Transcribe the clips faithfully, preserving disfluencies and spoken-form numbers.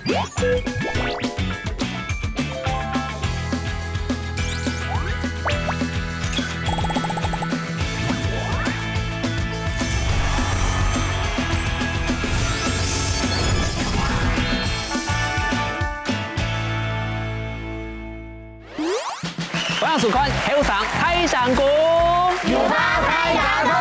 歡迎收看《後生大聲公》，有話大聲講。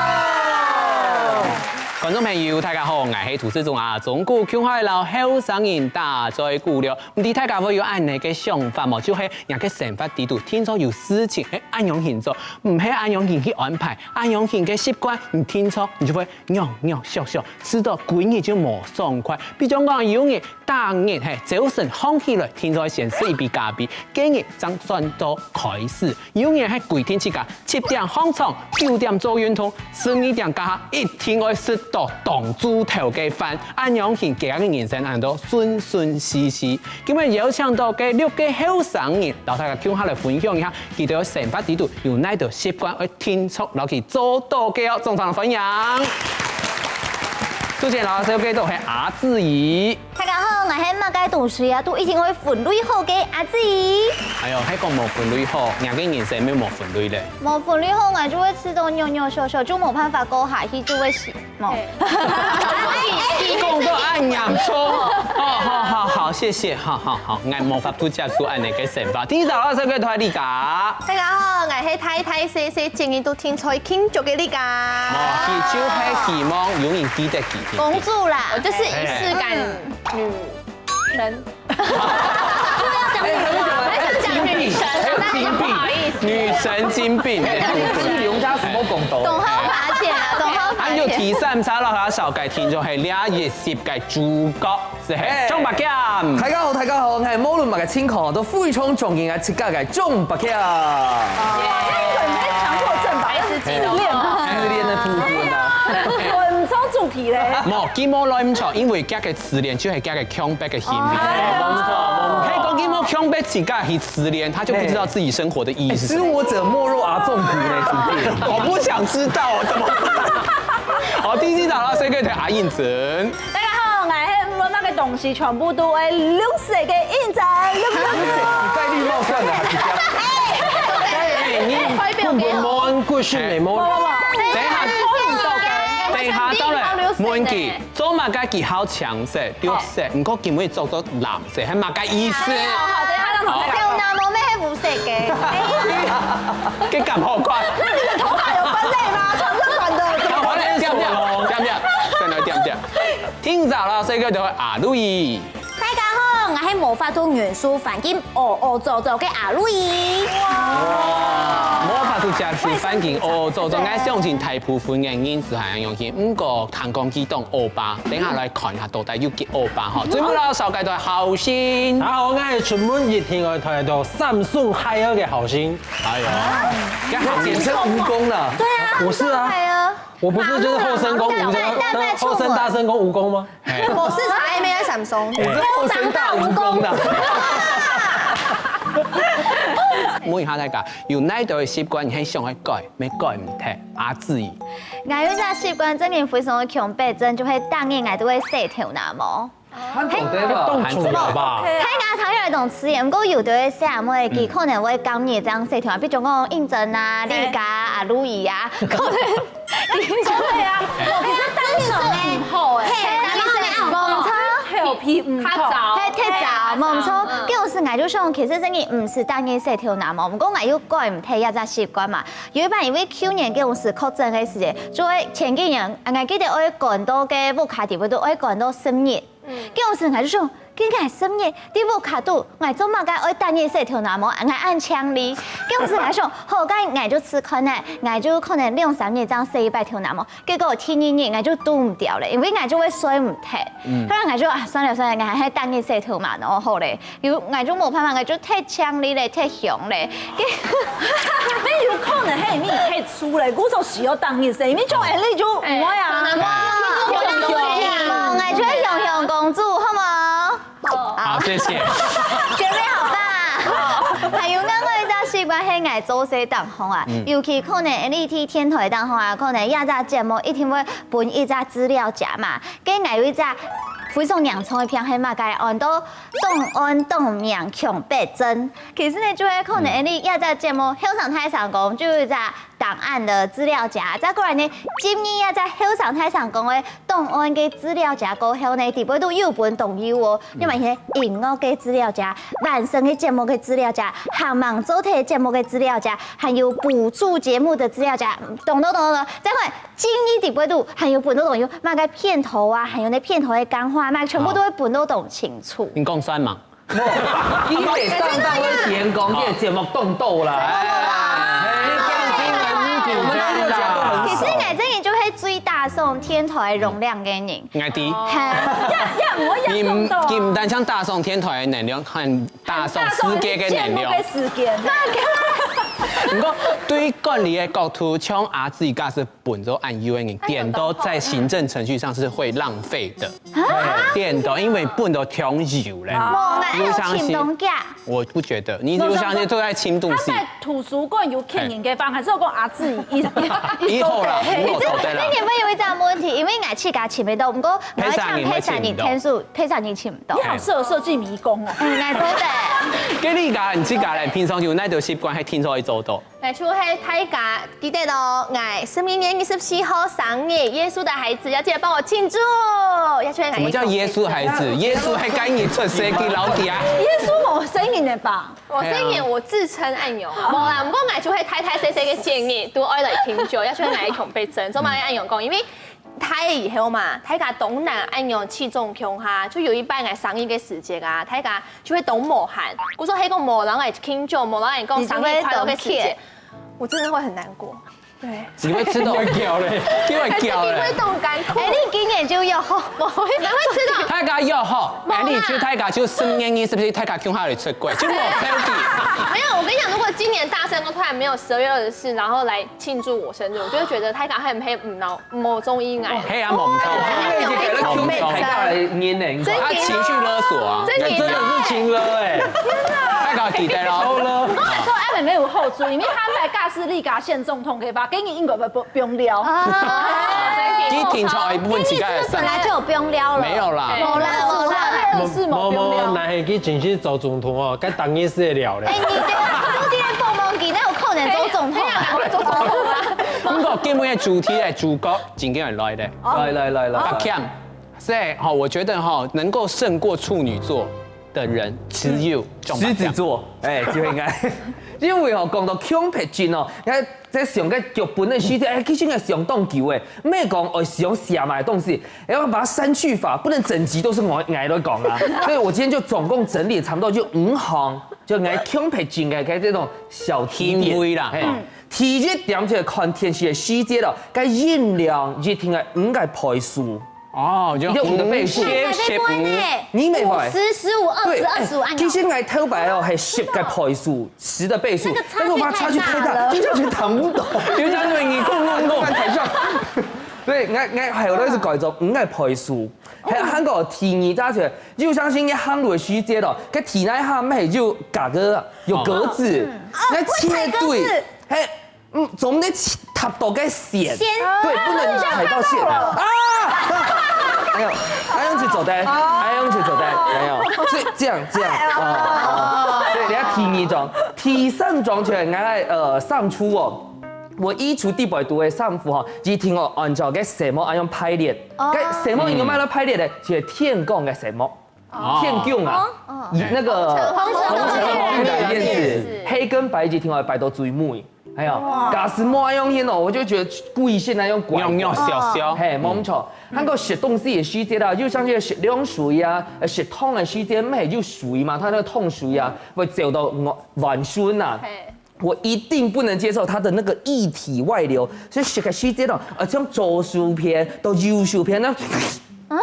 觀眾朋友，大家好，𠊎係主持人阿忠哥，今下摎後生人打嘴鼓了。毋知大家會有恁呢个想法無？就係若个生活裡肚定著有事情係恁樣形做，毋係恁樣形去安排，恁樣形个習慣毋定著，你就會仰仰惜惜，試著歸日就無爽快。比將講有人 逐日係朝晨䟘起來，定著先食一杯咖啡，該日正算到開始。有人係規定自家七點䟘床，九點做運動，十二點該下一定愛食到當晝頭个飯，恁樣形个人生安到順順序序。今晡邀請到个六个後生人，摎大家共下來分享一下，佢兜个生活裡肚有哪兜習慣愛定著摎佢做到个哦。掌聲歡迎！首先摎大家紹介到係阿志怡。 大家好，𠊎係麼个東西啊，都已經會分類好个阿志怡。哎喲，係講無分類好，若个人生乜無分類咧。無分類好，𠊎就會試著扭扭縮縮，就無辦法過下去，就會死。無。講到恁嚴重，好好好好，謝謝，好好好，𠊎無法度接受恁呢个想法。第一隻，摎大家紹介到係麗佳。大家好，𠊎係大大細細，今日都定著慶祝个麗佳。哦，佢就係希望有人記得佢。公主啦，我就是儀式感女 神。哎，他們怎麼，哎，金幣，哎，金幣，不好意思。女神金幣。哎，他們金幣用家什麼廣告？當好花錢啊，當好花錢。還有第三隻摎大家紹介定著係這一集个主角，係係，哎。張伯謙。大家好，大家好，哎，無論麼个情況，都非常尊敬𠊎自家个張伯謙。哇，那個人沒強迫症吧？那是自戀吧？自戀的部分啊。很超主題嘞。無，佢無來毋著，因為佢个 自戀就係佢个強迫个行為。哦。係講佢無強迫自家去自戀，他就不知道自己生活的意義是什麼。哎，知我者莫若阿忠哥呢，是不是？我不想知道，怎麼辦？好，第一隻摎大家紹介到係阿英珍。大家好，𠊎係無論麼个東西，全部都會綠色个英珍，綠色。你戴綠帽算了，還是這樣？哎，你根本無按規矩，無。等一下，等一下，等一下，等一下，問佢。 做麼个佢好青色、綠色，毋過今晡日著著藍色，係麼个意思？好，好，等一下讓同學講。頭那毛咩係烏色个？佢敢好看？那你的頭髮有分類嗎？長跟短的，怎麼分類？點點，點點，再來點點。聽著啦，這個就係阿路易。大家好，𠊎係無法度忍受環境屙屙糟糟个阿路易。哇！無法度接受環境屙屙糟糟，𠊎相信大部分个人都係恁樣形。毋過，聽講佢當歐巴， 等下來看下到底有幾歐巴吼。最尾摎紹介到後生。大家好，𠊎係出門一定愛帶到三雙鞋仔个後生。哎呀，這簡稱蜈蚣了。對啊，不是啊，我不是就是後生跟蜈蚣，後生大聲公蜈蚣嗎？哎，我是啥也沒有想說。你是後生大蜈蚣的。問一下大家，有哪一個習慣你很想要改，沒改毋得？阿志怡。 𠊎有一隻習慣，真个非常个強迫症，就係逐日𠊎都會洗頭那毛。還做得吧？當重要吧？大家聽起來當自然，毋過有兜个細阿妹，佢可能會隔日正洗頭，比如講英珍啊、麗佳啊、路易啊，可能真的啊，其實單純很好欸，嘿，單純很好，頭皮毋好，較燥，嘿，忒燥，無錯。該時𠊎就想，其實真个毋使逐日洗頭那毛，毋過𠊎又改毋忒這隻習慣嘛。 有一擺因為舊年該時確診个時節，就係前幾年，𠊎記得愛趕到該屋下地方，都愛趕到十日。該時𠊎就想，今年十日，在屋下肚，𠊎做麼个愛逐日洗頭那毛，𠊎恁青哩。該時𠊎想，好，該𠊎就試看呢，𠊎就可能兩三日正洗一擺頭那毛。結果第二日𠊎就堵毋著了，因為𠊎就會睡毋忒。後來𠊎就啊，算了算了，𠊎還係逐日洗頭嘛，然後好咧。 有，𠊎就無辦法，𠊎就忒青哩咧，忒雄咧。該有可能係你忒粗咧，故所需要逐日洗，你像𠊎哩就毋會啊。𠊎就係雄雄公主，好無？好，謝謝。姐妹好吧？還有另外一隻習慣係𠊎做事當中啊，尤其可能𠊎哩在電台當中啊，可能這隻節目一定會分一隻資料夾嘛，該𠊎有一隻非常嚴重个病係麼个？安到檔案檔名強迫症。其實呢，就係可能你這隻節目後生大聲公，就有一隻檔案个資料夾，再過來呢，今日這隻後生大聲公个檔案个資料夾過後呢，底背肚有本都有哦，因為係音樂个資料夾、完整个節目个資料夾、還吂做忒節目个資料夾，還有補助節目个資料夾，等等等等。再過來，今日底背肚還有本都有麼个片頭啊，還有那片頭个講話，麼个全部都會分到當清楚。你講算嗎？基本上當會點講，這个節目動鬥啦。我們資料夾都很少。其實𠊎真个就係最打爽電台容量个人。𠊎知。係。也也毋會也動鬥啊。你毋單淨打爽電台个能量，還打爽世界个能量。節目个時間。毋過對管理个角度，像阿志佢係本做恁樣个人，顛倒在行政程序上是會浪費的。顛倒，因為本都共有咧。無，哪有清東家？我不覺得，你有相信都在清東西。他在圖書館有騙人个方，還是有講阿志一一以後啦，以後對啦。你這裡面有一個問題，因為𠊎自家尋不到，不過我要像陪審員天數，陪審員尋不到。你好適合設計迷宮哦。嗯，來，對不對？跟你講，你自家來，平常有哪種習慣，還聽說會做到？ 來，就係大家記得哦，𠊎十二月二十四號生日，耶穌的孩子要記得幫我慶祝，要去。什麼叫耶穌孩子？耶穌還該日出世个老弟啊？耶穌無生日个吧？我生日，我自稱恁樣啊。無啦，毋過𠊎就係大大細細个建議，都愛來慶祝，要去𠊎同輩爭，做麼个恁樣講？因為大以後嘛，大家當難恁樣聚集共下，就有一擺𠊎生日个時節啊，大家 就會當無閒。故所係講無人來慶祝，無人來講生日快樂个時節，我真的會很難過。對，你會知道，你會叫咧，你會叫咧。會當艱苦。哎，你今年就約好，我會，哪會知道？大家約好，哎，你去大家就十二月二十四，大家共下來出國，就無消息。沒有，我跟你講，如果今年大聲公突然沒有十二月二十四，然後來慶祝我生日，我就會覺得大家還很無腦。 無中意𠊎。係啊，無錯。因為這個共下來年呢，他情緒勒索啊，真的真的是情勒哎，太高期待了。不過來說，阿美沒有後出，因為他來假使立法縣總統，可以吧？給你英國不不不用聊。啊，你聽出來一部分期待的本來就有不用聊了，沒有啦，沒有啦，沒有啦，是無不用聊。無無，那係佢真係做總統哦，該當然是會聊咧。哎，你這個，你這個蹦蹦機，那有可能做總統啊？做總統啊？不過今日的主題咧，主角 今天來的。來來來來，阿強，所以哈，我覺得哈，能夠勝過處女座的人，只有獅子座，哎，就應該，因為哈，講到強迫症哦，你看在想該腳本的時間，哎，其實應該想當久哎，沒講哦，想寫嘛的東西，哎，要把它刪去法，不能整集都是我我來講啊，所以我今天就總共整理差不多就五項，就應該強迫症的該這種小提點，啦，嘿，第一點就係看電視的時間咯，該音量一定愛五个倍數。哦，就一定五个倍數。你沒發現？你沒發現？五十、十五、二十、二十五，按照。其實𠊎頭擺哦，係十个倍數，十的倍數，那個差距太大了。但是我發現差距太大，聽上去聽不懂。就像你空空空。在台上。對，𠊎𠊎還有那是改做五个倍數，還有還有第二隻就係，就像是你行路的時間咯，該地泥下面有格格，有格子，那切對，嘿。 嗯，總得踏到該線，線對，不能踩到線啊！哎呦，哎呦，去走的，哎呦，去走的，哎呦，所以這樣這樣啊，對，你要第二種，第三種就係𠊎呃衫褲哦，𠊎衣櫥底背肚个衫褲吼，一定要按照該色目恁樣排列，該色目應該麼个排列呢？就係天光个色目。 天光啊，那個紅橙黃綠藍靛紫，黑跟白一定要擺到最尾。哎呀，假使無恁樣哦，我就覺得故意現在用拐。尿尿小小。嘿，無錯。還有食東西的時間啊，就像這個食涼水啊、食湯的時間，乜有水嘛，它那個湯水啊，會走到碗碗唇啊。 我一定不能接受它的那個液體外流，所以食个時間哦，呃，像左手片到右手片呢，啊，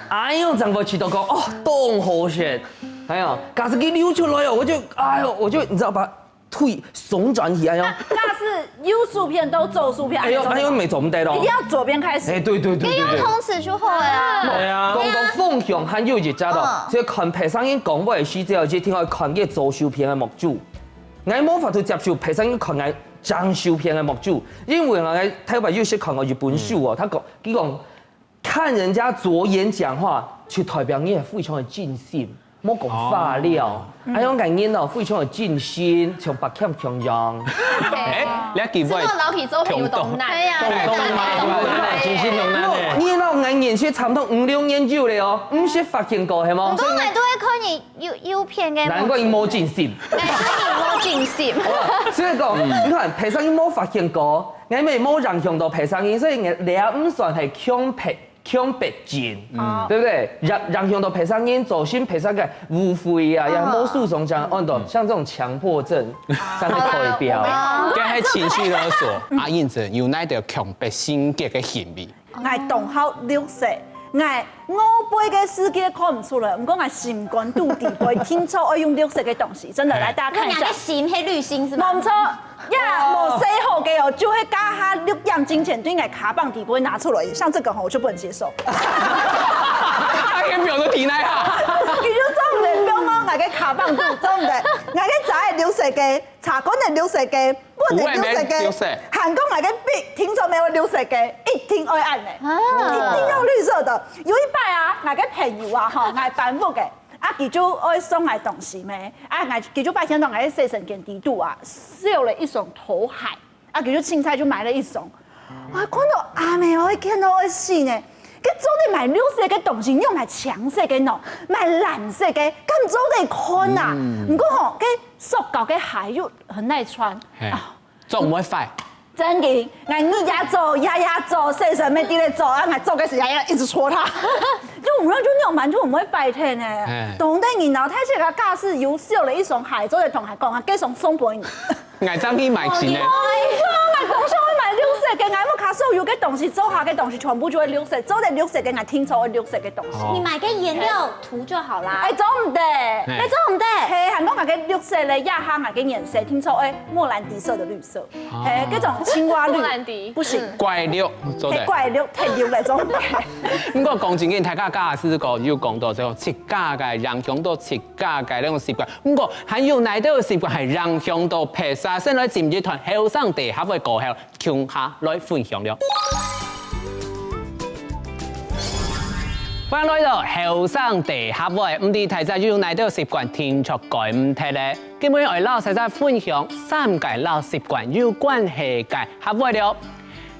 哎呦，正會知道講哦，當好食，哎呀，假使佢流出來哦，我就，哎呦，我就你知道把腿聳轉起來哦，那是右手片到左手片，哎呦，哎呦，沒做毋得咯，一定要左邊開始，哎，對對對對對，用湯匙就好了啊。對啊，講到方向還有一隻咯，就看別儕人講話的時間，一定要看佢左手片的目珠。 𠊎無法度接受別儕看𠊎正手片个目珠，因為𠊎頭擺有時看過一本書哦，佢講，佢講看人家左眼講話，就代表你非常个盡心，莫講話了。還有眼人哦，非常个盡心，像白欠共樣。哎，你要記得，這個老體做朋友懂難。對呀，懂懂難，懂懂難，盡心懂難呢。你那眼人去參透五六年久了哦，毋識發現過係無？我都買都會看你有有片个。難怪你無盡心。無盡心。所以講，你看，別儕人無發現過，𠊎乜無影響到別儕人，所以𠊎這毋算係強迫。 強迫症，對不對？影影響到別儕人，造成別儕个誤會啊，也無受傷，這樣按到像這種強迫症，這樣个代表。這係情緒勒索。阿英子有哪兜強迫性格个行為？ 𠊎當好綠色，𠊎外背个世界看毋出來，毋過𠊎心肝肚底背，定著愛用綠色个東西，真的來大家看一下那你的。心係綠心是嗎？無錯，呀，無洗好个哦，就會加下六點鐘前對𠊎卡棒底背拿出來，像這個吼，我就不能接受。他連表都提那哈。佢就做毋得，表妹，𠊎个卡棒肚做毋得，𠊎个遮係綠色个，茶罐係綠色个，碗係綠色个，有的沒綠色。還講𠊎个筆，定著乜愛綠色个，一定愛恁呢，一定要綠色的。有一擺啊，𠊎个朋友啊，吼，𠊎搬屋个，啊，佢就愛送𠊎東西咩，啊，𠊎佢就發現到𠊎个洗身間底肚啊，少了一雙拖鞋。 啊，佢就凊彩就買了一雙。啊，看到阿姆哦，看到愛死呢！該做得買綠色个東西，又買青色个喏，買藍色个，敢做得看啊？毋過吼，該塑膠个鞋又很耐穿。嘿，做毋會壞。真个，𠊎日夜做，夜夜做，洗身乜在該做，啊，𠊎做个時夜夜一直搓它，就毋會就尿滿就毋會壞忒呢。當然，然後他這個假使有少了一雙鞋，做得同佢講啊，這雙送分你。 𠊎正去買新个。哎呀，𠊎講想愛買綠色个，𠊎屋下所有个東西，做下个東西全部就會綠色，做得綠色个，𠊎定著愛綠色个東西。你買个顏料塗就好啦。哎，做毋得，哎你做毋得。嘿，還講𠊎个綠色咧，這下𠊎个顏色定著愛莫蘭迪色的綠色，嘿，這種青蛙綠，莫蘭迪不行，怪綠，做得。嘿，怪綠，太綠了，做毋得。毋過講真个，大家假使講有講到這種自家个影響到自家个那種習慣，毋過還有哪兜習慣係影響到別儕，先來進一段後生大家會過後，共下來分享了。歡迎來到後生大家會，毋知大家有哪兜習慣定著改毋忒咧？今日愛摎大家分享三個摎習慣有關係个客話了。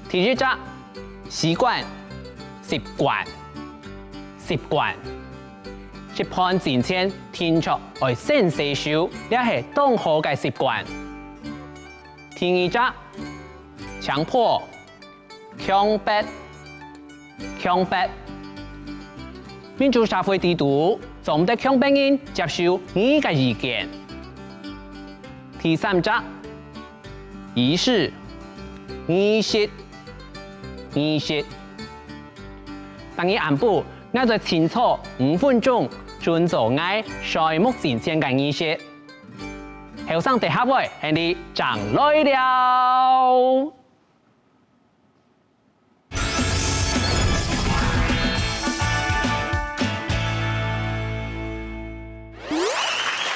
第一隻，習慣，習慣，習慣。食飯進前定著愛先洗手，這係當好个習慣。第二隻，強迫，強迫，強迫。民主社會制度，總得強迫人接受你个意見。第三隻，儀式，儀式，儀式。逐日暗晡，𠊎愛清楚五分鐘，準做𠊎睡目前前个儀式。後生大家會，𠊎等正來尞。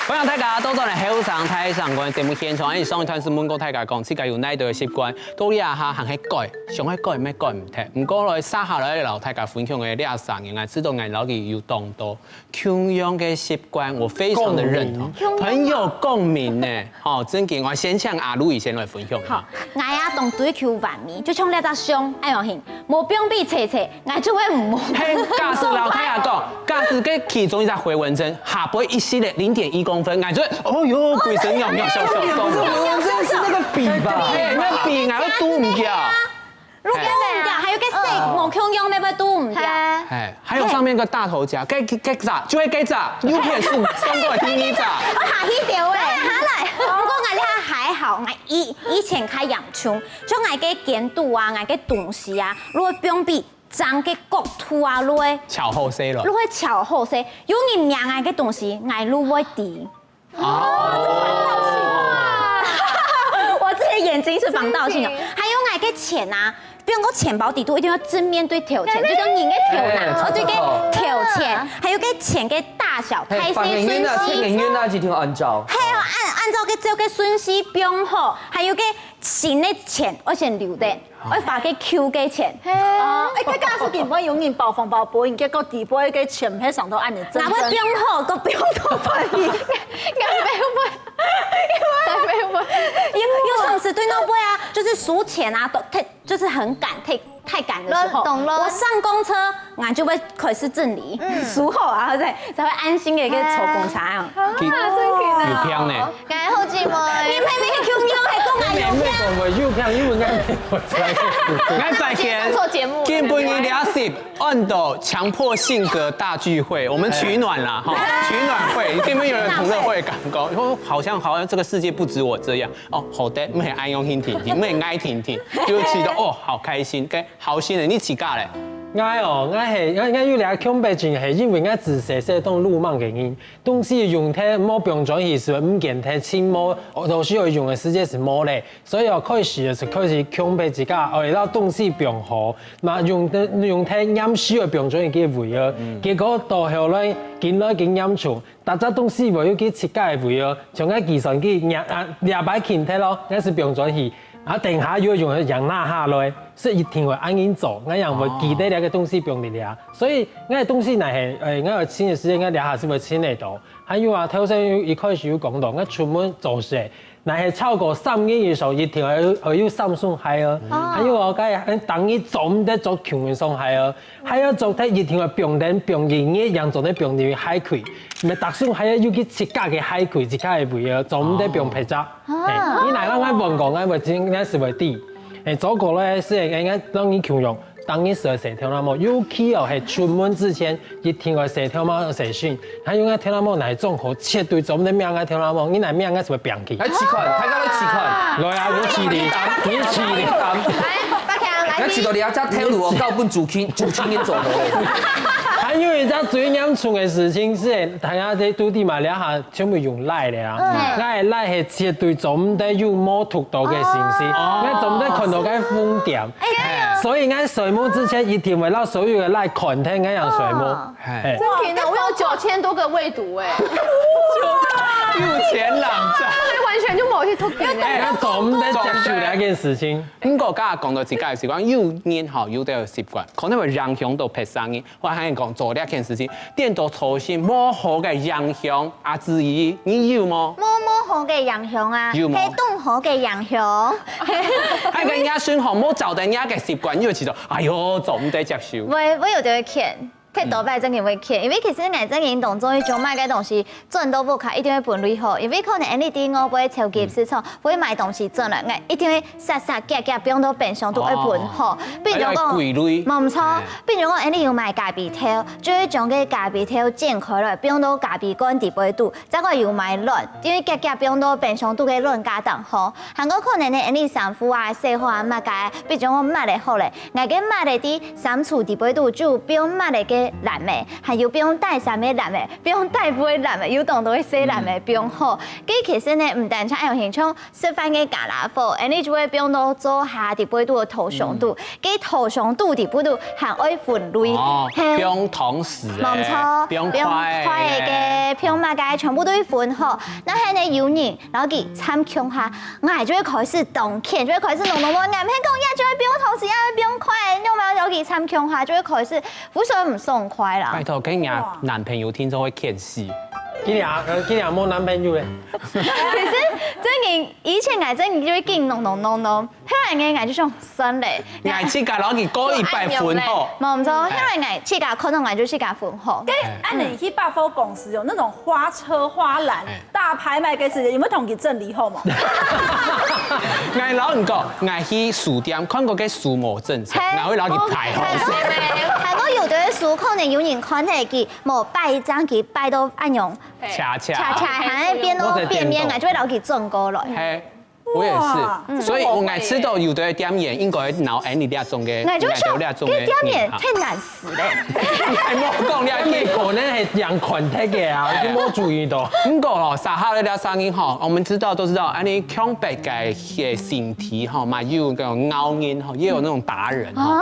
歡迎大家倒轉來後生大聲公个節目現場。哎，上一段係問過大家講，自家有哪兜个習慣，到這下還係改，想愛改乜改毋忒。毋過來，接下來摎大家分享个這三個，𠊎知道𠊎摎佢有當多共樣个習慣，我非常的認同，很有共鳴呢。好，正經，𠊎先請阿Louis先來分享。好，𠊎啊當追求完美，就像這隻相，哎喲嘿，無放比切切， 𠊎就會毋好。嘿，假使摎大家講，假使該其中一隻回紋針下背一息仔零點一公分，𠊎就會，哦喲，規身仰仰小小動。回紋針是那個筆吧？哎，該筆𠊎會堵毋著。如果堵毋著，還有該色無共樣，會毋會堵毋著？哎，還有上面个大頭夾，該該隻，就係該隻，右片是算過來第一隻。我下去掉哎，下來。毋過𠊎這下還好，𠊎以以前較嚴重，像𠊎个間肚啊，𠊎个東西啊，如果放比 正个角度啊，落去巧後生了。落去巧後生，有人摸𠊎个東西，𠊎就會知。哦，我自己的眼睛是防盜系統。還有𠊎个錢啊，比如講錢包底肚一定要正面對頭前，就像人个頭啦，哎哦，對个頭前，還有个錢个大大小，大細順序。細个囡仔、細个囡仔一定要按照。係啊，按、按照个照个順序放好，還有个新个錢愛先留等，愛花个舊个錢。哦，哎，該假使今晡有人包紅包分你，結果底背个錢係上到恁樣，真正。若會放好，都放到分你。應該毋會，應該毋會。有、有上次對那位啊，就是收錢啊，都太、就是很趕，太、太趕的時候，亂動亂。我上公車，俺就會開始整理，收好啊，對，才會安心的一個坐公車啊。啊，真的。有病呢。 𠊎好姊妹。你妹妹个腔調還講𠊎有病。妹妹講話有病，因為𠊎妹妹在。𠊎再見。上錯節目了。今晡日你要是按到強迫性格大聚會，我們取暖啦，哈，取暖會，你有沒有同樂會的感覺？說好像好像這個世界不止我這樣哦，好的，毋係恁樣心情，毋係𠊎心情，就覺得哦，好開心，跟好心的，你自家咧？𠊎哦，𠊎係，𠊎，𠊎有這強迫症，係因為𠊎自細細當魯莽个人。 東西用忒無放轉去，係毋見忒，盡無，到時候用个時間係無咧。所以哦，開始就係開始強迫自家，哦，愛摎東西放好，嘛用忒、用忒黏時愛放轉去个位哦。結果到後來，緊來緊嚴重，逐隻東西會有佢自家个位哦，像該計算機，啊，這擺緊忒咯，該係放轉去，啊，等下又用个樣拿下來，所以一定會恁樣做，𠊎樣會記得這個東西放在這。所以𠊎个東西若係，誒，𠊎有新个時間，𠊎這下係會清理到。 還有啊，頭先有、一開始有講到，𠊎出門做事，若係超過三日以上，一定愛有、愛有三雙鞋哦。還有哦，該、逐日做毋得著共樣雙鞋哦，還愛著忒一定愛放等、放一日，樣做得放入鞋櫃。毋係逐雙鞋愛有佢自家个鞋櫃、自家个位哦，做毋得放別隻。嘿，你若摎𠊎問過，𠊎會知，𠊎係會知。誒，做過咧，係應該摎你共樣。 逐日愛洗頭那毛，尤其哦，係出門之前一定愛洗頭毛、洗身。還有𠊎頭那毛若係種好，絕對做毋得摸𠊎頭那毛，你若摸𠊎就會扁去。來試看，大家來試看。來啊，你試你，你試你。來，大家來。𠊎試到你啊，這頭路哦，交分主持、主持人做好。還有一隻最嚴重个事情係，大家在都知嘛，這下全部用Line个啊。嗯。𠊎个Line係絕對做毋得有無讀到个信息，哦。𠊎做毋得看到該紅點。 哎呀。所以𠊎睡目之前一定會摎所有个Line看忒，𠊎樣睡目。哦。嘿。真的，我有九千多個未讀哎。有錢人家。他完全就無去讀欸。哎，𠊎做毋得接受這件事情。毋過，剛剛講到自家个習慣，有人吼，有个習慣，可能會影響到別儕人。 𠊎還講做這件事情，顛倒造成無好个影響。阿志怡，你有無？無，無好个影響啊，有無？係當好个影響。還有个人家生活無照等人家个習慣，你就知道，哎喲，做毋得接受。𠊎，𠊎有兜會譴，忒多擺正經會譴，因為其實𠊎正經當中意將買个東西 轉到屋下一定會分類好，因為可能𠊎俚在外背超級市場會買東西轉來，𠊎一定會煞煞遽遽放到冰箱肚愛分好。哦。比如講，愛歸類。無毋著，嘿。比如講，𠊎俚有買咖啡豆，就會將該咖啡豆剪開來，放到咖啡罐底背肚，再過有買卵，因為遽遽放到冰箱肚个卵較當好。還過可能呢，𠊎俚衫褲啊、洗好啊、麼个，比如講襪仔好咧， 𠊎个襪仔在衫櫥底背肚就放襪仔个籃仔，還有放帶衫个籃仔，放底褲个籃仔，有當多个細籃仔放好。該其實呢，毋單淨恁樣，像食飯个傢啦伙，𠊎俚就會放到灶下底背肚个土箱肚，該土箱肚底背肚還愛分類。哦，嘿。放湯匙个，無毋著，放筷仔个，放麼个，全部都愛分好。若係呢，有人 摎佢摻共下，𠊎就會開始當譴，就會開始弄弄弄，𠊎毋係講這就愛放湯匙，這愛放筷，你有無摎佢摻共下，就會開始非常毋爽快啦。拜託，跟人家男朋友聽說會譴死。今年啊，呃，今年無男朋友咧。其實正經，以前𠊎正經就會緊弄弄弄弄，後來呢，𠊎就想算咧。𠊎自家摎佢過一擺分好。無毋著，後來𠊎自家看到𠊎就自家分好。該恁樣去百貨公司有那種花車花籃， 大拍賣个時節，有沒有同佢整理好嘛？𠊎摎你講，𠊎去書店看過个書無正常，嘿。𠊎會摎佢排好勢。還過有个書可能有人看忒佢，無擺一張，佢擺到恁樣，恰恰。恰恰，還變到變面，𠊎就會摎佢轉過來。嘿，我也是。哇，所以𠊎知道有个店員應該摎𠊎俚這種个，𠊎就想，𠊎俚這種个，該店員太難 死咧。哎，莫講了，你可能係用看忒个啊，你無注意到。毋過吼，社會个這聲音吼，我們知道都知道，恁樣強迫个个身體吼，嘛有个拗人吼，也有那種達人吼。啊？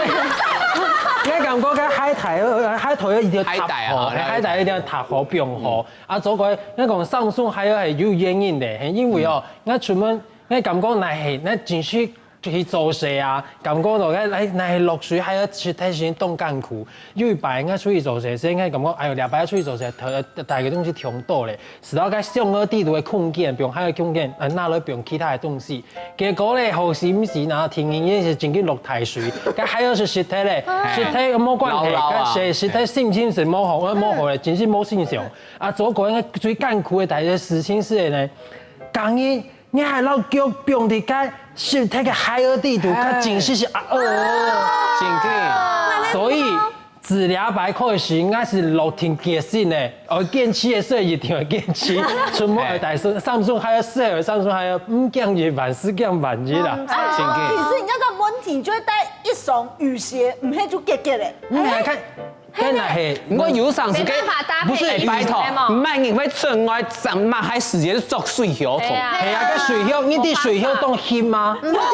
該个毋過該海苔，呃，海苔一定要搭好，海帶啊，海帶一定要搭好，放好。啊，做過，𠊎講三種還有係有原因个，係因為哦，𠊎出門，𠊎感覺若係，若真係去做事啊，感覺到該，哎，若係落水，還要去提醒當艱苦。有一擺，𠊎出去做事，所以𠊎感覺，哎喲，這擺出去做事，頭，帶个東西忒多咧。 直到該上个地圖个空間，放海个空間，呃，拿來放其他个東西。結果咧，好死毋死，然後天氣也係真个落大水，該還要係濕忒咧，濕忒無關係，摎摎啊。該係濕忒心情係無好，呃，無好咧，真係無心情。啊，做過个最艱苦个大个事情係呢，今日你還摎腳放佇該濕忒个海个地圖，該真係係啊，呃。真个。所以 自這擺開始，𠊎係落定決心个，愛堅持个，所以一定愛堅持。出門愛帶三，三雙鞋，四雙鞋，毋驚一萬，四驚萬一啦。哎，真个。其實人家个問題就會帶一雙雨鞋，毋係就結結咧。你來看，該若係，毋過有常時个，沒辦法搭配不是，衣服，拜託，對嗎？毋係因為出外，怎麼還時間著水鞋拖？對啊。係啊，該水鞋，你知水鞋當翕嗎？我覺得這個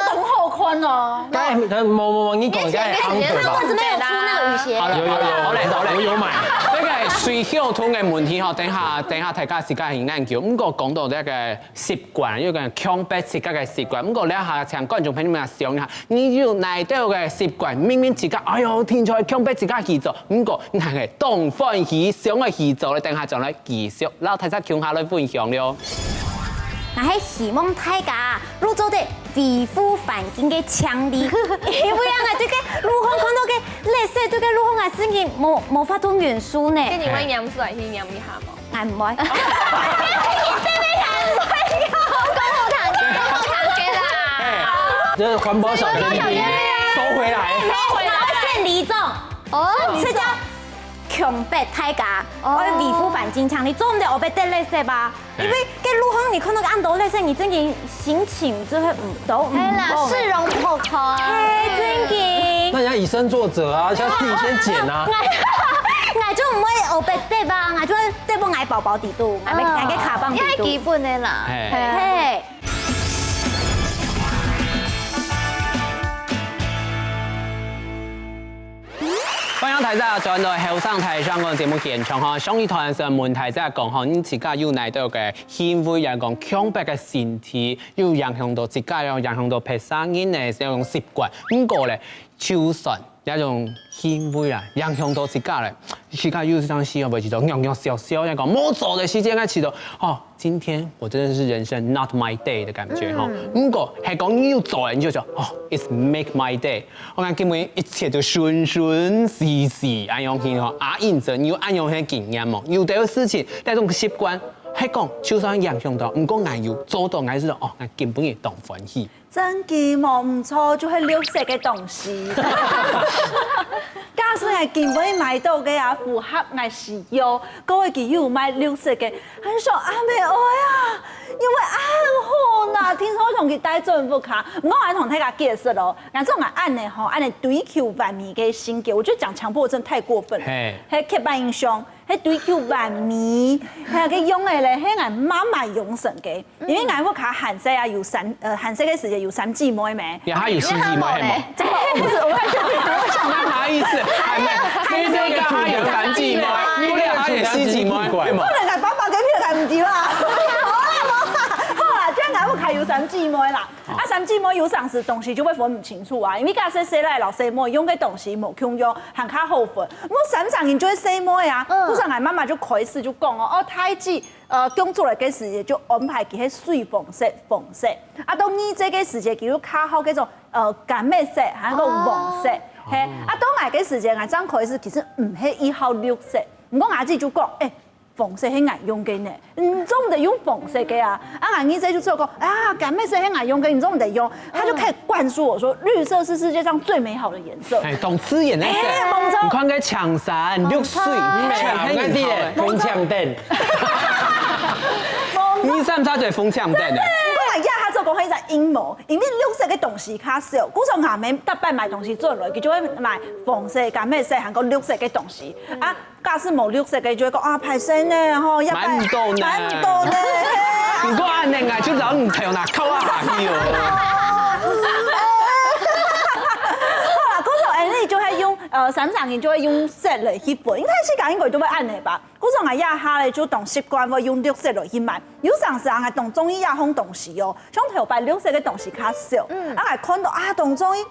當好看哦。該，無，無，無，你講該行頭吧。 為什麼有出那個雨鞋？好了，有，有，有，好了，好了，我有買。這個水鞋拖个問題吼，等下，等下大家自家去研究。毋過講到這個習慣，有個強迫自家个習慣。毋過這下請觀眾朋友們想一下，你有哪兜个習慣，明明自家，哎喲，定著強迫自家去做，毋過你還係當歡喜，想愛去做咧，等下就來繼續，摎大家共下來分享了。 𠊎係希望大家愛做得維護環境个淨俐，因為啊，𠊎對該路項看到个垃圾，對該路項啊，心情無，無法度忍受呢。該你會拈出來去拈一下無？𠊎毋會。講好聽个，講好聽个啦。這環保小尖兵，收回來。收回來。縣里長，哦，這叫強迫大家，哦。愛維護環境淨俐，做毋得烏白擲垃圾吧？ 因為該路項你看到恁多垃圾，你真个心情就會毋，都毋好。係啦，市容不好看。係，真个。那你要以身作則啊，要自己先撿啊。𠊎，𠊎就毋會烏白擲啊，𠊎就會擲放𠊎包包底肚，𠊎个，𠊎个卡棒底肚。這係基本个啦。係。係。 歡迎大家轉到後生大聲公節目現場吼，上一段係問大家講吼，你自家有哪兜个行為，也講強迫个身體，有影響到自家，又影響到別儕人呢，這種習慣。毋過咧，就算這種行為啊，影響到自家咧，自家有當時會試著弱弱小小，也講無做个時間，𠊎試著，哦， 今天我真的是人生not my day的感覺吼。嗯。毋過，係講你有做，你就想，哦，it's make my day。𠊎講今晡日一切都順順序序，恁樣去吼。啊，因此你有恁樣个經驗無？有兜事情，這種習慣，係講就算影響到，毋過𠊎有做到，𠊎知道，哦，𠊎今晡日當歡喜。 真个無毋著，就係綠色个東西。假使𠊎今晡日買到个啊，符合𠊎需要，過後佢又有賣綠色个，𠊎就想，啊，無愛啊，因為恁好拿，定著同佢帶轉屋下。毋過𠊎同大家解釋哦，𠊎做𠊎恁呢吼，恁呢追求完美个性格，我覺得講強迫症太過分了，係。係刻板印象。 係追求完美，還有該樣个咧，係𠊎媽媽養成个。因為𠊎屋下還細啊，有三，呃，還細个時節有三姊妹咩？你還有四姊妹係無？這個我不是，我還想，我想那啥意思？還沒，所以這個還有三姊妹，你倈還有四姊妹，係無？不能，𠊎爸爸跟你還毋知啦。好啦，好啦，好啦，既然𠊎屋下有三姊妹啦， 啊，三姊妹有常時東西就會分毋清楚啊，因為假使細倈摎細妹用个東西無共樣，還較好分。毋過三儕人就係細妹啊，嗯。故所𠊎媽媽就開始就講哦，哦，大姊，呃，降出來个時節就安排佢係水黃色、紅色。啊，到二姊个時節，佢就較好該種，呃，柑仔色，還有黃色。哦。嘿，啊，到𠊎个時節，𠊎正開始其實毋係已好綠色。毋過𠊎姊就講，欸， 紅色係𠊎用个呢，你做毋得用紅色个啊。啊，𠊎二姊就只有講，啊，柑仔色係𠊎用个，你做毋得用。他就開始灌輸我說，綠色是世界上最美好的顏色。欸，當自然个色。欸，無錯。你看該青山、綠水，嗯，全係你好个。紅青燈。無錯。你三儕就紅青燈呢。毋過𠊎這下做講係一隻陰謀，因為綠色个東西較少，故所阿姆逐擺買東西轉來，佢就會買紅色、柑仔色，還有綠色个東西。啊， 假使無綠色个，就會講，啊，歹勢呢，吼，也買毋到呢。買毋到呢。毋過恁呢，𠊎就摎你頭那敲啊下去哦。好啦，故所恁呢就係用呃，三儕人就會用色來去分，應該自家應該都會恁樣吧。故所𠊎這下咧就當習慣會用綠色來去買，有常時啊，𠊎當中意這項東西哦，像頭擺綠色个東西較少，嗯，啊，𠊎看到啊，當中意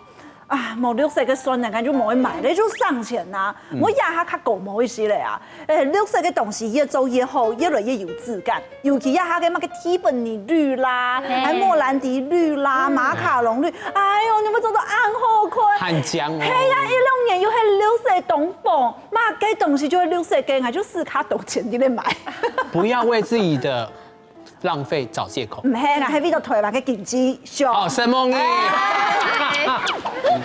啊，無綠色个算了，𠊎就無去買咧，就省錢啊。嗯，𠊎這下較高毛一些咧啊，誒，綠色个東西越做越好，越來越有質感。 尤其啊，該个麼个提本尼綠啦，嘿，還莫蘭迪綠啦，嗯，馬卡龍綠，哎喲，你們做到恁好看。很香哦。係啊，一六年又係綠色東風，麼个東西就係綠色个，𠊎就使較多錢在該買。不要為自己的浪費找藉口。毋係啦，係為了台灣个經濟上。哦，承蒙你。哎，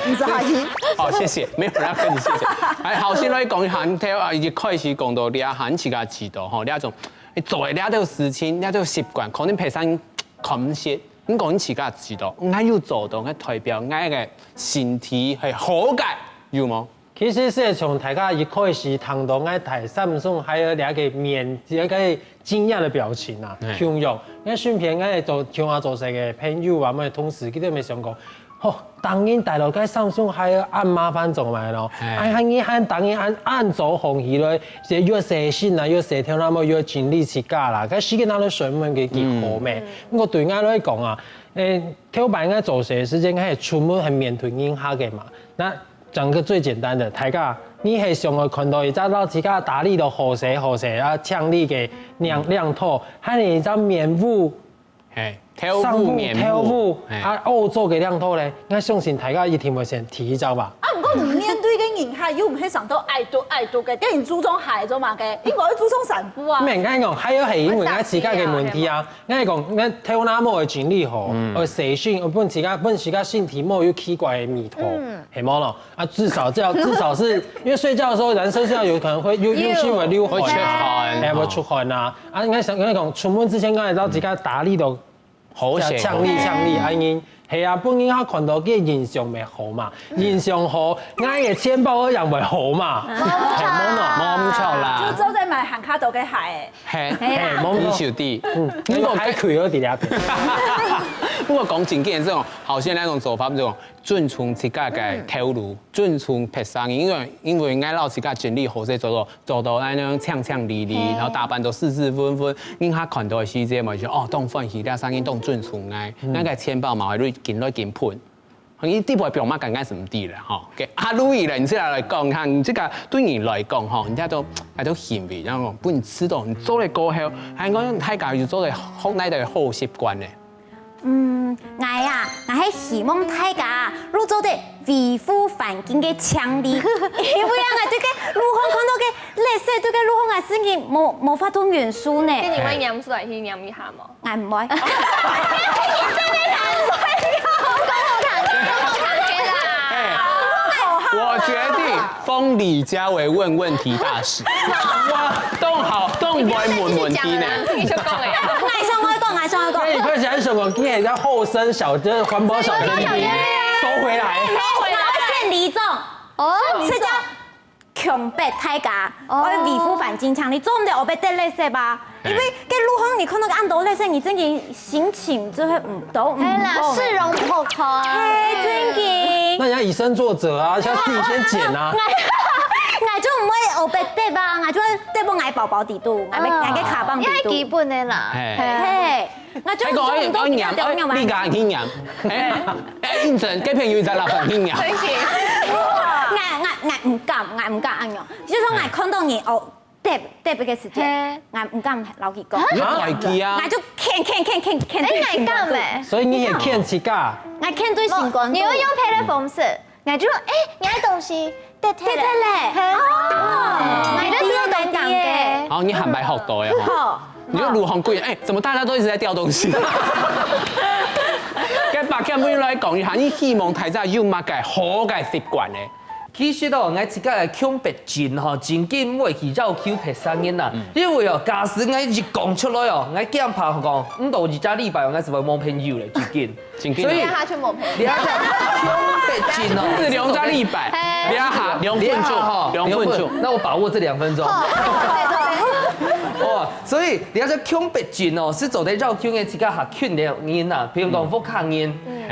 毋使客氣。好，謝謝，沒有人要跟你謝謝。哎，好，先來講一下，你頭啊，一開始講到這下，你自家知道吼，這種 你做个這兜事情，這兜習慣，可能別儕看毋識。你講你自家知道，𠊎有做到，𠊎代表𠊎个身體係好个，有無？其實係從大家一開始聽到𠊎戴三星，還有這個面，這個驚訝的表情啊，嘿，共樣，𠊎身邊𠊎做共下做事个朋友啊，乜同事，佢兜乜想講， 吼，當然戴落該三星還恁麻煩做麼个咯？哎。哎，還你還當然恁恁早紅起來，又洗身啊，又洗頭那麼又整理自家啦，該時間拿來睡眠个幾好咩？嗯。不過對𠊎來講啊，誒，頭擺𠊎做事个時間，𠊎係出門還面對人客个嘛。那講個最簡單的，大家，你係想要看到一隻老自家打理到好勢好勢啊，靚麗个靚靚頭，還係一隻面部 嘿，頭部面部。頭部，嘿。啊，歐洲个靚頭咧，𠊎相信大家一定會選第一張吧。啊，毋過你面對个人客，又毋係想到愛多愛多个，電影注重鞋做麼个？英國會注重衫褲啊。毋係，𠊎講，還有係因為𠊎自家个問題啊，𠊎講，𠊎頭那毛个整理好，嗯，呃，洗身，呃，分自家分自家身體毛有奇怪个味道，嗯，係無咯？ 啊，至少這樣，至少是因為睡覺的時候，男生睡覺有可能會有有些會流汗啊，會出汗，哎，會出汗啊。啊，應該想應該講，出門之前，剛才知道自家打理到好勢，強力強力，啊，因係啊，本人他看到个印象會好嘛，印象好，𠊎个錢包一樣會好嘛，係無喏？無毋著啦。就做得買行較多个鞋欸。嘿，嘿，無毋著。你就知，嗯，你講還可以有點了解。不過講真个，這種好像那種做法，這種 尊重自家个頭路，尊重別儕人，因為因為𠊎摎自家整理好勢，做到做到恁樣靚靚麗麗，然後打扮到斯斯文文，人客看到个時節嘛，就哦，當歡喜，這儕人當尊重𠊎，𠊎个錢包嘛會緊來緊噴。你底背放麼个，𠊎係毋知啦，吼。OK，阿Louis咧，你自家來講，你看你這個對你來講，吼，你這都還都行為，然後分你知道你做了過後，還講大家有做得學來个好習慣呢。 嗯，𠊎啊，𠊎係希望大家啊，都做得維護環境个淨俐，因為啊，𠊎對該路項看到个垃圾，對該路項个事情無無法度忍受呢。該你會拈出來去拈一下無？𠊎毋會。我決定封李佳為問問題大使。哇，當好，當會問問題呢。自己就講欸。𠊎想愛講，𠊎想愛講。那你看起來什麼？你也叫後生小，就是環保小尖兵，收回來。哎，𠊎愛選里長。哦，這叫強迫大家，哦，愛維護環境，像你做毋得烏白丟垃圾吧？因為該路項你看到恁多垃圾，你真的心情就會毋都毋好。係啦，好。市容不好看。係，真的。那你要以身作則啊，要自己先撿啊。 𠊎就毋會烏白丟啊，𠊎就會丟分𠊎包包底肚，𠊎个𠊎个卡棒底肚。你還基本的啦。嘿。嘿，𠊎就還講，哎，愛拈，哎，你敢去拈？哎，哎，應徵，該片有一隻老闆去拈。𠊎𠊎𠊎毋敢，𠊎毋敢恁樣。就係講𠊎看到你哦，丟丟个時間，𠊎毋敢摎佢講。你愛記啊。𠊎就譴譴譴譴譴到心肝肚。所以你也譴自家。𠊎譴對心肝肚。你要用別个方式。 𠊎就，哎，你个東西跌忒了。跌忒了。嘿。哦，𠊎就是有這種感覺。好，你還蠻學到的吼。好。你就如何貴，哎，怎麼大家都一直在掉東西？跟八K妹來講一下，你希望大家有麼个好个習慣呢？其實哦，𠊎自家个強迫症吼，真緊毋會去要求別儕人啦。因為哦，假使𠊎一講出來哦，𠊎驚怕講，毋到一隻禮拜哦，𠊎就會無朋友了，真緊。 真緊哦。所以這下就無朋友。這下強迫症哦。只兩隻禮拜，嘿。這下兩分鐘，這下吼，兩分鐘。兩分，那我把握這兩分鐘。好，好，好，好。哦，所以你要說強迫症哦，係做得要求个自家較近个人啊，譬如講屋下人，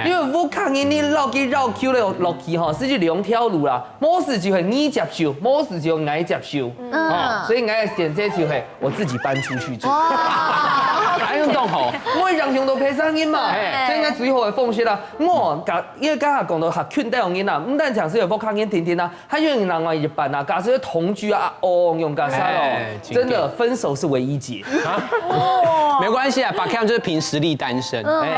因為屋下人你老去要求了落去吼，係兩條路啦，無時就係你接受，無時就係𠊎接受，哦，所以𠊎个選擇就係我自己搬出去住。哎，用懂吼，我影響到別儕人嘛，所以應該最好个方式啦。我剛因為剛才講到較近个人啊，毋單淨係有屋下人定定啊， 還有人另外一半啊，假使同居啊，哦，用假設哦，哎，真的分手是唯一解。没关系啊，白 Cam 就是凭实力单身，哎，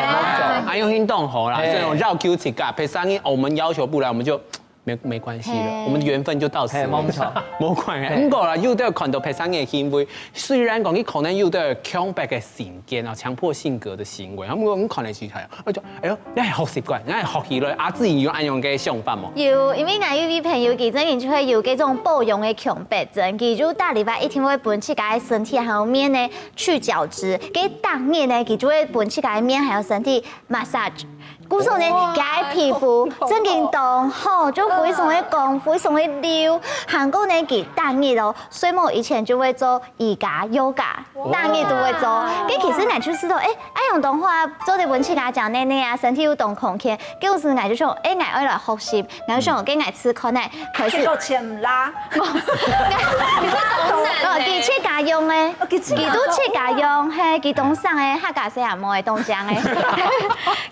啊用行动好啦，这种要求自家，陪上你，我们要求不来，我们就没没关系了，我们缘分就到此为止，没关系。不过啦，有的看到陪上你的行为，虽然讲你可能有的强迫个性格啊，强迫性格的行为，他们可能是哎，我就哎呦， 你係學習慣，你係學起來，啊，自己有恁樣个想法無？有，因為𠊎有位朋友，佢真經就會有這種抱養个強迫症，佢就逐禮拜一定會分自家个身體還有面呢去角質，該逐日呢，佢就會分自家个面還有身體 massage。故所呢，佢个皮膚真經當好，就非常个光，非常个溜。還過呢，佢逐日哦，睡目以前就會做瑜伽、yoga。 逐日都會做。該其實𠊎就知道，哎，恁樣个話，做得分自家講呢呢啊，身體又當康健。該時𠊎就想，哎，𠊎愛來學習，𠊎就想，該𠊎試看呢，開始。結果全毋拉。哦，佢自家用个，佢都自家用，嘿，佢當省个，客家細阿妹个當省个。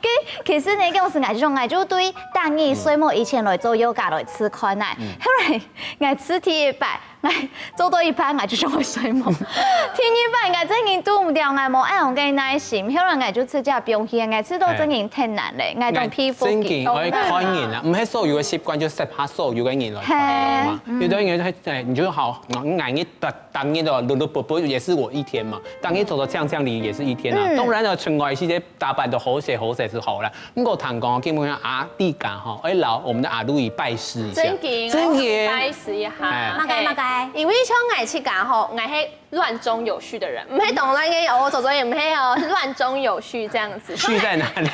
該其實呢，該時𠊎就想，𠊎就對逐日睡目以前來做yoga來試看呢。後來𠊎試第一擺， 𠊎做到一半，𠊎就想愛睡目。第二擺，𠊎真經堵毋了，𠊎無恁樣个耐心，後來𠊎就直接放棄，𠊎試到真經忒難了，𠊎當佩服佢。真經愛看人啊，毋係所有个習慣就適合所有个人來看嘛。有的人係，哎，你就好，𠊎你逐逐日都碌碌啵啵，也是我一天嘛。逐日做到這樣這樣，你也是一天啊。當然了，另外一些打扮得好勢好勢就好了。 不過聽講，基本上阿弟家吼，愛摎我們的阿魯伊拜師一下。真經，真經拜師一下。哎麼个麼个？因為像𠊎自家吼，𠊎係亂中有序的人，毋係當亂个哦，做做也毋係哦，是亂中有序這樣子。序在哪裡？亂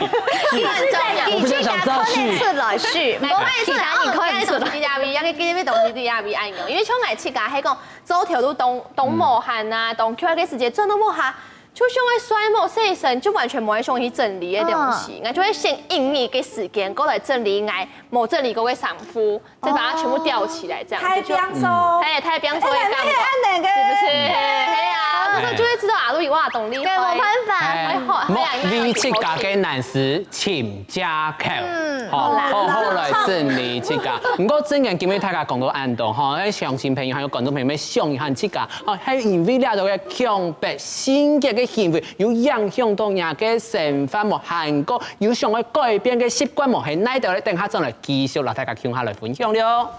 中有序。我比較想知道序。看得出來序，來看得出來，其他你看得出來。東西在哪位，愛給這邊東西在哪位，恁樣。因為像𠊎自家係講，做頭路當當無閒啊，當𤸁个時間，轉到屋下， 就想愛睡目，洗身，就完全無愛想去整理个東西，𠊎就會先用一个時間過來整理𠊎無整理過个衫褲，再把它全部吊起來，這樣子就，太放鬆。哎，太放鬆的感覺，哎，那个是不是？哎呀，這就會知道阿魯伊哇，懂力，對，無辦法。哎，好，莫為自家个難事尋藉口，好，好好來整理自家。不過真經今日大家講到恁多吼，哎，鄉親朋友還有觀眾朋友們想一下自家，哦，還有因為這種个強迫 性格个行為有影響到若个生活無？還過有想愛改變个習慣無？係哪兜咧？等下轉來繼續摎大家共下來分享了。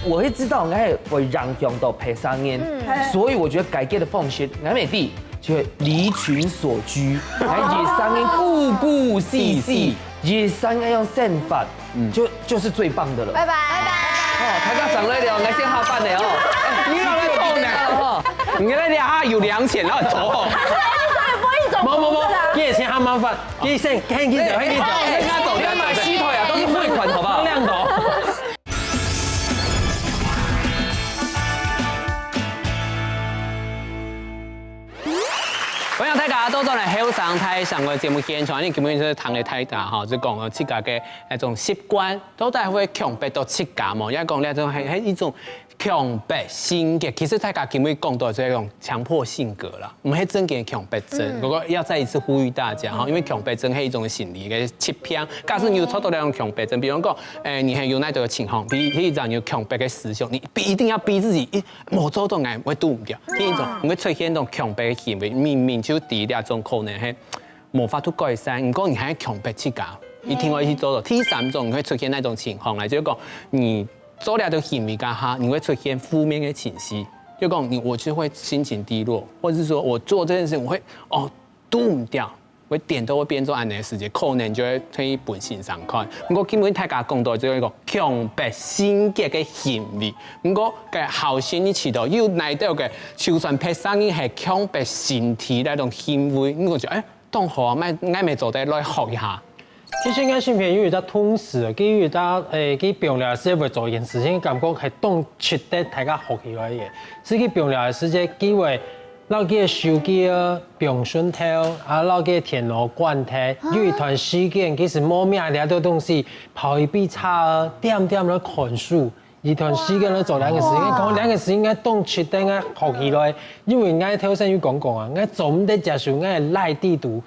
我會知道，哎，會影響到別儕人，所以我覺得改變的方式，哎，maybe就係離群索居，哎，一儕人孤孤栖栖，一儕人愛用生活，就就是最棒的了。拜拜。哦，大家上來了，𠊎先下班了哦。你又來講呢？哈。你來這下有零錢，然後走。不一種無無無，你也先下麻煩，你先看你走，你走。哎，你要買西腿啊，都是匯款，好不好？亮頭。歡迎大家倒轉來後生大聲个節目現場，因為今日就係談个大家吼，就講自家个那種習慣，到底會強迫到自家無？也講那種係係一種強迫性格。其實大家今日講到這種強迫性格啦，毋係真正的強迫症。不過要再一次呼籲大家哈，因為強迫症係一種心理个疾病。假使你有做到那種強迫症，比如講，誒，你還有那種情況，比如講你有強迫个思想，你逼一定要逼自己，一 無做到，𠊎會堵毋牢。第一種，你會出現一種強迫个行為，明明就知這種可能係無法度改善，毋過你還強迫自家，一定愛去做到。第三種，你會出現那種情況啦，就係講你做了這種行為該下，你會出現負面个情緒，就講你我就會心情低落，或者是說我做這件事我會哦堵毋牢。 會顛倒會變做恁樣个時節，可能就會去分先生看。不過今日大家講到這個強迫性格个行為，不過該好心你知道有哪兜个，就算別儕人係強迫身體那種行為，你講就誒，當好啊，𠊎𠊎乜做得來學一下。其實𠊎身邊有一隻同事，佢有一隻，誒，佢放尞時節會做一件事情，感覺係當值得大家學起來个。係佢放尞个時節，佢會摎佢个手機啊放脣頭，啊，摎佢个電腦關忒。有一段時間，其實無咩這兜東西，泡一杯茶啊，恬恬來看書。一段時間來做這件事情，講這件事情，𠊎當值得𠊎學起來，因為𠊎頭先有講過啊，𠊎做毋得接受𠊎个賴底肚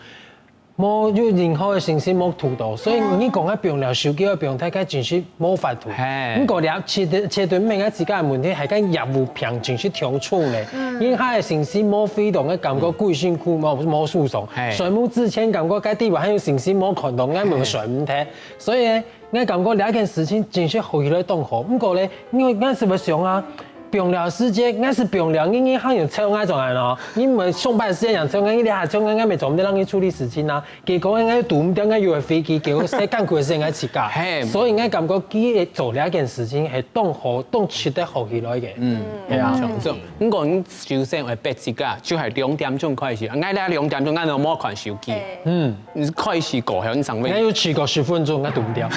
無有任何个信息無堵到，所以你講个放尞手機个放忒，該真係無法度。嘿毋過了，絕對絕對毋係自家个問題，係該業務病真係忒重咧。因為佢个信息無飛到，𠊎感覺歸身軀無無舒爽嘿。睡目之前感覺該地方還有信息無看到，𠊎無睡毋忒。所以呢，𠊎感覺這件事情真係好起來當好。毋過咧，因為𠊎係會想啊，放尞時節，𠊎係放尞，你你還有吵𠊎做麼个呢？你毋係上班時間樣吵𠊎，你這下吵𠊎，𠊎乜做毋得讓你處理事情啊。 結果𠊎堵毋著𠊎有个飛機，結果係艱苦个係𠊎自家。嘿所以𠊎感覺佢做這件事情係當好、當值得學起來个。嗯，係啊。像這種，毋過你首先會逼自家，就係兩點鐘開始，𠊎這兩點鐘，𠊎都無看手機。嗯，你開始過後，你上𠊎面，有試過十分鐘，𠊎堵毋著。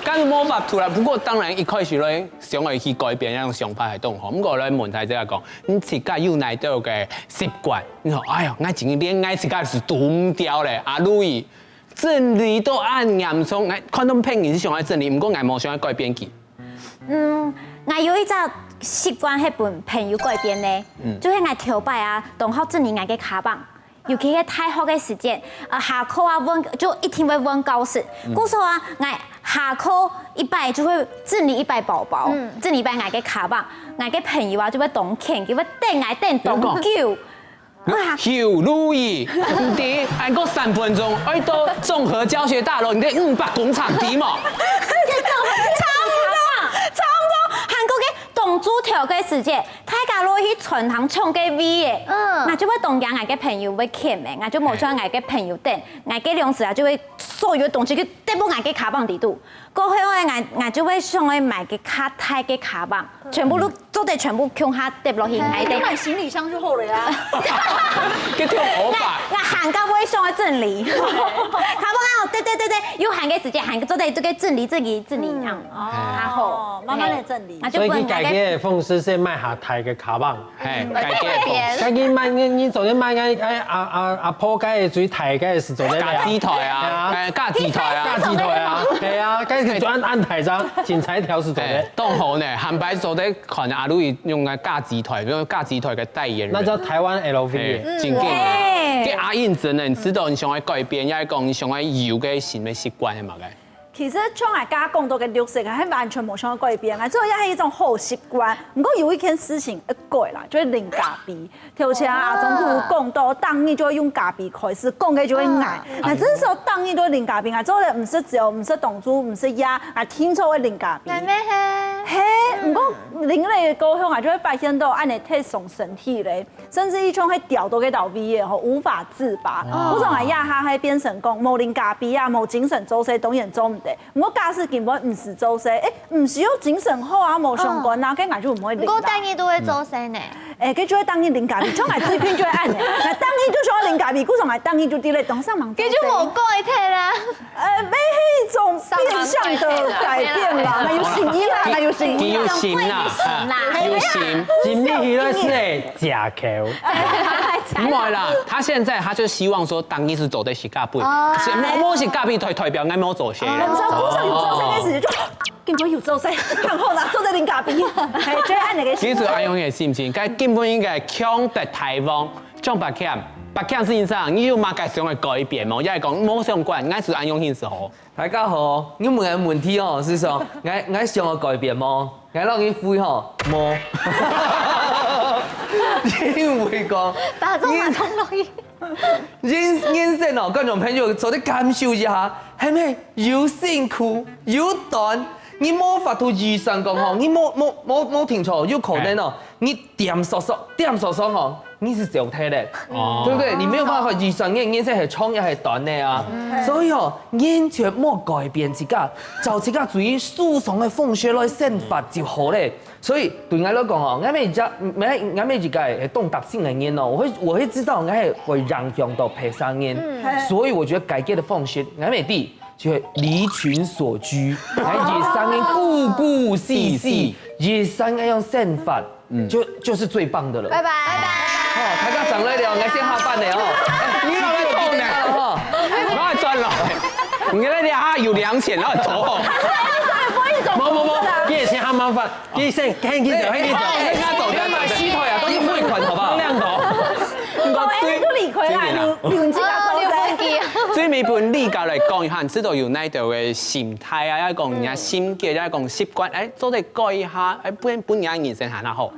但是無法度啦。不過當然一開始咧，想要去改變這種想法係當好。毋過來問題就係講，你自家有哪兜个習慣？你講，哎呀，𠊎今日連𠊎自家都堵毋著咧，阿Louis，整理到恁嚴重，𠊎看到別人係想愛整理，毋過𠊎無想愛改變佢。嗯，𠊎有一隻習慣係分朋友改變个，就係𠊎頭擺啊，當好整理𠊎个卡包，尤其係大學个時節，呃，下課啊，換就一定會換教室。故所啊，𠊎下課一擺就會整理一擺包包，整理一擺𠊎个卡包，𠊎个朋友啊就會當譴，佢會等𠊎等當久。 有路易，毋知，還過三分鐘，愛到綜合教學大樓，你在五百公尺，知無？差不多，差不多，還過个當晝頭个時節，大家都去餐廳搶个位耶，嗯嗯，𠊎就會當驚𠊎个朋友會譴咩，𠊎就無像𠊎个朋友等，𠊎个零食啊就會所有東西去跌到𠊎个卡包底肚。 過後欸，𠊎𠊎就會想愛買个較大个卡包，全部都做得全部共下跌落去，哎對。買行李箱就好了呀。佢跳舞吧。𠊎還較會想愛整理，卡包啊，對對對對，有閒个時間還做得這個整理整理整理這樣，哦，較好，哦，慢慢的整理那。就所以不能佢改變个方式係買較大个卡包。嘿，改變。該你買你你昨天買个哎阿阿阿婆該最大个係昨天家己台啊，哎，家己台啊家。己台啊，係啊，該係專案台上，警察條係昨哎天。，當好呢，坦白做得看阿Louis用个家己台，用家己台个代言人。那叫台灣L V。哎，真經。哎這阿英真的，你知道你想愛改變，也講你想愛有个新的習慣係麼个？其實像𠊎剛剛講到个綠色，還完全無想要改變，𠊎做也係一種好習慣。不過有一件事情要改啦，就係啉咖啡。頭先啊，阿忠哥講到，當日就會用咖啡開始，講个就會𠊎。那真係當日都會啉咖啡，𠊎做得毋食酒，毋食當晝，毋食夜，𠊎天天會啉咖啡。妹妹嘿，嘿，不過啉了過後，𠊎就會發現到，恁呢忒傷身體咧。 甚至一種會掉到个倒位个吼，無法自拔。哦故所𠊎這下還變成講，無啉咖啡啊，無精神做事，當然做毋得。毋過假使根本毋使做事，誒，毋使有精神好啊，無相關啊，該𠊎就毋會啉啦。不過當日都會做事呢。誒，該就會當日啉咖啡，像𠊎最近就會恁呢，𠊎當日就想要啉咖啡，故所𠊎當日就佇咧當上網做事。這就無改忒啦。呃，沒那種變相的改變啦，那有心意啦，那有心意啦。佢有心啦，有心啦啊有心。今日佢來係會食口。不會啦，他現在他就希望說，當日係做得食咖啡，哦係無無食咖啡代代表𠊎無做事。我們知道故所有做事个時節就，根本有做事，然後呢，做得啉咖啡，嘿，就會恁呢个心情。其實阿勇个心情，該根本應該強得大王，像白強，白強先生，你有麼个想愛改變無？也係講無相關，𠊎係恁樣形式好。大家好，你問个問題哦，係說，𠊎𠊎想要改變無？𠊎摎你回吼，無。因為講，把這馬通落去。人人生哦，觀眾朋友做得感受一下，係毋係又辛苦又短？你無法度預算講吼，你無無無無定著，有可能哦，你點索索點索索吼，你係走忒咧。哦對不對？你沒有辦法預算，你人生係長也係短的啊。所以哦，完全莫改變自家，照自家最舒爽的方式來生活就好咧。所以對𠊎來講哦，𠊎每一隻，每𠊎每一個係當特性的人哦，我會我會知道𠊎係會影響到別儕人，所以我覺得改變的方式，𠊎每第就離群索居，來越生人顧顧惜惜，越生人樣生活，就就是最棒的了。拜拜。哦，大家轉來了，來先下班了哦。你老來講呢，哈，我轉來，你來這下有零錢，然後走。不好意思，無無無，你个錢較麻煩，你先，你先走，你先走。你要買西头呀，都是匯款好不好？兩个。我哎，都理亏啦，有有这个最尾分你家來講一下，你知道有哪一條个心態啊，要講人家心結，要講習慣，哎，做得改一下，哎，不然不然人生還好。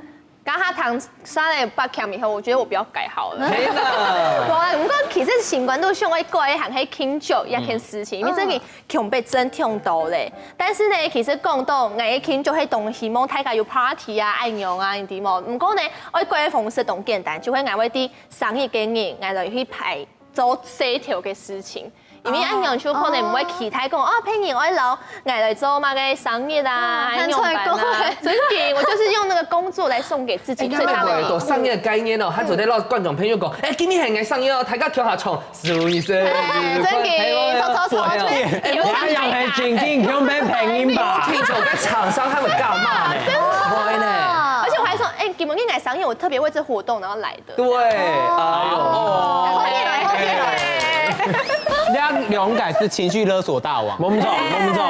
剛剛談上了八強以後，我覺得我不要改好了。没了。哇，不過其實習慣都想愛改，還係慶祝一件事情，因為最近慶祝真挺多嘞。但是呢，其實講到愛慶祝个東西，望大家有 party 啊、恁樣啊，你知無？不過呢，愛改个方式當簡單，就係愛為啲生日个人，愛來去排做細條个事情。因為恁樣就可能毋會期待講，哦，別人愛摎𠊎來做麼个生日啊，哦恁樣辦啊。很成功。真的，我就是用那個工作來送給自己最大的禮物。到生日个概念哦，還做得摎觀眾朋友講，哎，今日係𠊎生日哦，大家共下唱，祝你生日快樂。哎，真的，唱唱唱唱。哎，你還想很正經，用變配音吧？聽眾跟廠商他們幹嘛呢？不會呢。而且我還說，哎，今日𠊎生日，我特別為這活動然後來的。對，哎呦。這兩個是情緒勒索大王。無毋著，無毋著。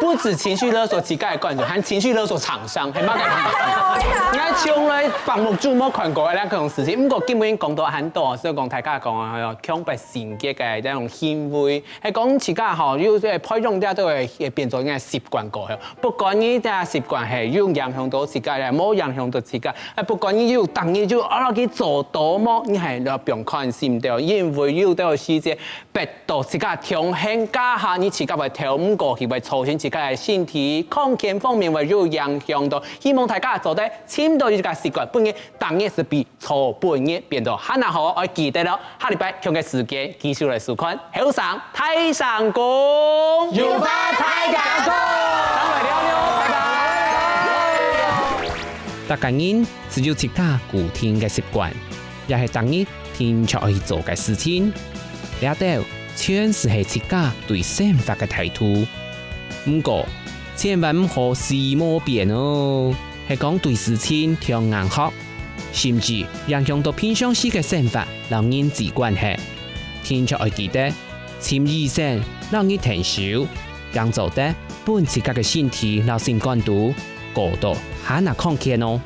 不止情緒勒索自家个觀眾，還情緒勒索廠商，係麼个意思？你看從來節目就無看過這種事情。不過今日講到恁多，所以講大家講啊，強迫性格个這種行為，係講自家吼，有些培養這都會變做一個習慣過後。不管你這習慣係有影響到自家，無影響到自家，哎，不管你有當日就啊去做到無，你還要放寬心的，因為有兜時節 逼到自家強行加下，你自家會透毋過去，會造成自家个身體康健方面會有影響到。希望大家做得尋到一個習慣，本日當日係比昨本日變到還較好，愛記得哦。下禮拜同个時間繼續來收看《後生大聲公》，有話大聲講。等會聊聊，拜拜。大家人只有自家固定个習慣，也係當日定著愛去做个事情。 這兜全係自家對生活个態度。毋過，千萬毋好死無變哦，係講對事情忒硬殼，甚至影響到平常時个生活摎人際關係。定著愛記得，尋醫生摎人𢯭手，正做得分自家个身體摎心肝肚過到還較康健哦。